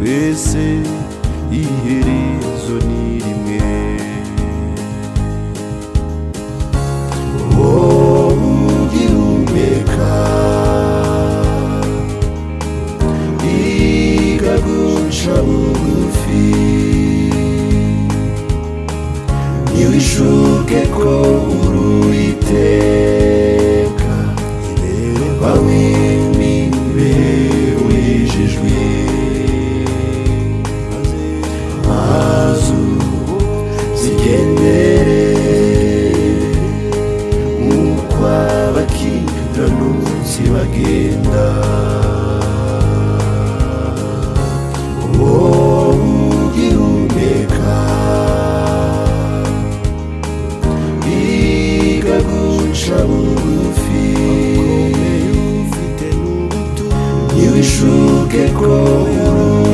Twese iherezo ni rimwe. Wowe ugihumeka, iga guca bugufi, ntiwishuke ko